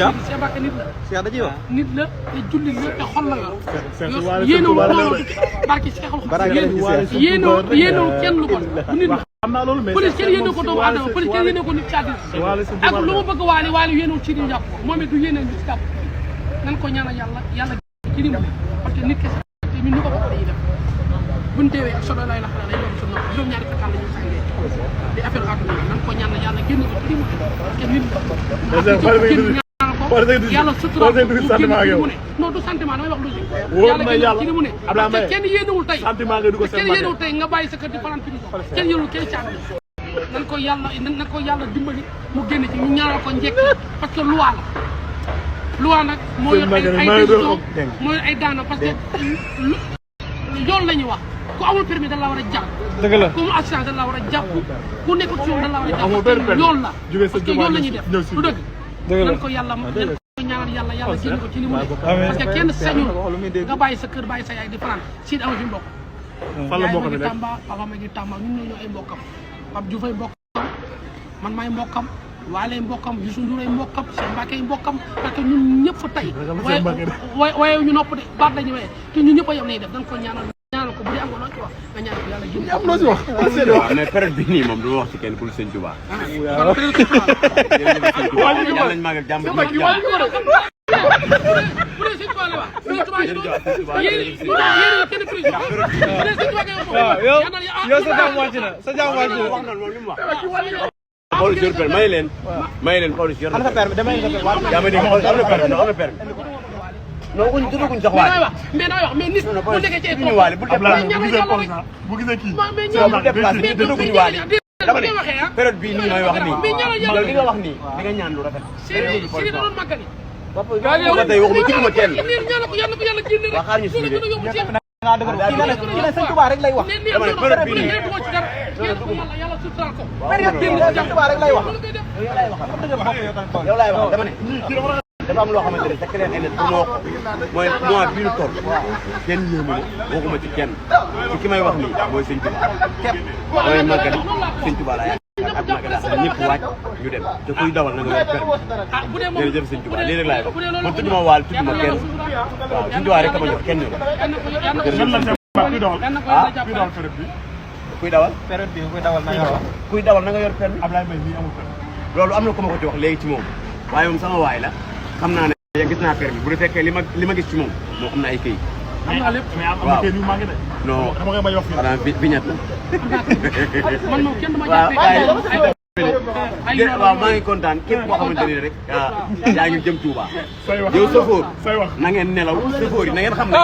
Cheikh Mbacké nit la. Cheikh da ciy wax nit la te jullit la te xol la yor. yéenoo barki Cheikhul yéenoo kenn lu bon bu nit la. police kenn yéene ko doomu adama police kenn yéene ko nit ci àddina ak lu ma bëgg waali yéenoo ci di jàpp moom it du yéene ñu ci jàpp nan ko ñaanal yàlla ci ni mu parce que nit kese te ñun ñu ko bokk dañuy def buñ teewee ak sodo lay la xala day doon sa nopp juróom-ñaari fekkaan la ñu sàngee di affaire àdduna nan ko ñaanal yàlla génn ko ci ni mu parce que nit yàlla sutura mu ne non du sentiment damay wax logique yàlla ci ni mu ne parce que kenn yéenewul tey nga bàyyi sa kër di fanaan prison kenn yéenewul kenn caabi nan ko yàlla dimbali mu génn ci ñu ñaanal ko njëkk parce que loi nag moo yor ay décision moo yor ay daana parce que yoon la ñuy wax ku amul permis da la war a jàpp ku mu assurance da la war a jàpp ku nekkul ci yoon da la war a jàpp yoon la parce que yoon la ñuy def du dëgg nan ko yàlla ñaanal yàlla génn ko ci li mu ne parce que kenn sañul nga bàyyi sa kër bàyyi sa yaay di fanaan Sidi ama fi mbokk yaay ma ngi Tamba papa ma ngi Tamba ñun ñoo ay mbokkam Pape Diouf ay mbokkam man maay mbokkam Waale mbokkam Youssou Ndour ay mbokkam Cheikh Mbacké ay mbokkam parce que ñun ñëpp fa tey waaye ñu nopp de baat lañu waye te ñun ñëpp a yem lay def dañ ko ñaanal ko bu dee am nga loo ci wax nga ñaanal ko yàlla génn am loo ci wax mais période bi nii moom du ma wax ci kenn ku Sëñ Touba yàlla nañ màggal jàmm bu dee Sëñ Touba la wax Sëñ Touba yéen kenn président bu dee Sëñ Touba yow sa jàmm wàcc na sa jàmm wàcc na wax na loolu li mu wax Pawlish yor permis may leen Pawlish yor na permis yaa ma dégg am na permis non uñ duduguñ sax waale mais damay wax mais nit bu nekkee ci ay ñu waale bu gisee kii bu déplacé duduguñ waale dama ne période bii nii may wax nii yow li nga wax nii di nga ñaan lu rafet Sidi da doon màggali ba tey waxuma tudduma kenn ñaan ko yàlla génn rek waa xaar ñu si kii ne Sëñ Touba rek lay wax dama ne période bii nii yàlla suturaal ko période bii nii Sëñ Touba rek lay wax yow laay wax dama ne dafa am loo xamante ne c'est clair et net pour ma wax mooy mois bii ñu toll kenn yéemu ma waxuma ci kenn ci ki may wax nii mooy Sëñ Touba képp mooy màggali Sëñ Touba laa yaakaar ak màggali ñëpp waaj ñu dem te kuy dawal na nga yor permis jërëjëf Sëñ Touba lii rek laay wax man tudd ma waal tudd ma kenn waaw Sëñ Touba rek ka ma ñor kenn ñor kuy dawal période bi kuy dawal na nga wax kuy dawal na nga yor permis Ablaye Mbaye nii amul permis loolu am na ko ma ko ci wax léegi ci moom waaye moom sama waay la xam naa ne gis naa permis bu fekkee li ma gis ci moom moo am na ay këyit. am naa lépp mais am na këyit yu manqué de. non dama koy may wax fii. xanaa vignette la. man moom kenn du ma jàppee waaw maa ngi kontaan képp koo xamante ni rek yaa ngi jëm Touba. say wax yow sofóor say wax na ngeen nelaw sofóor yi na ngeen xam ne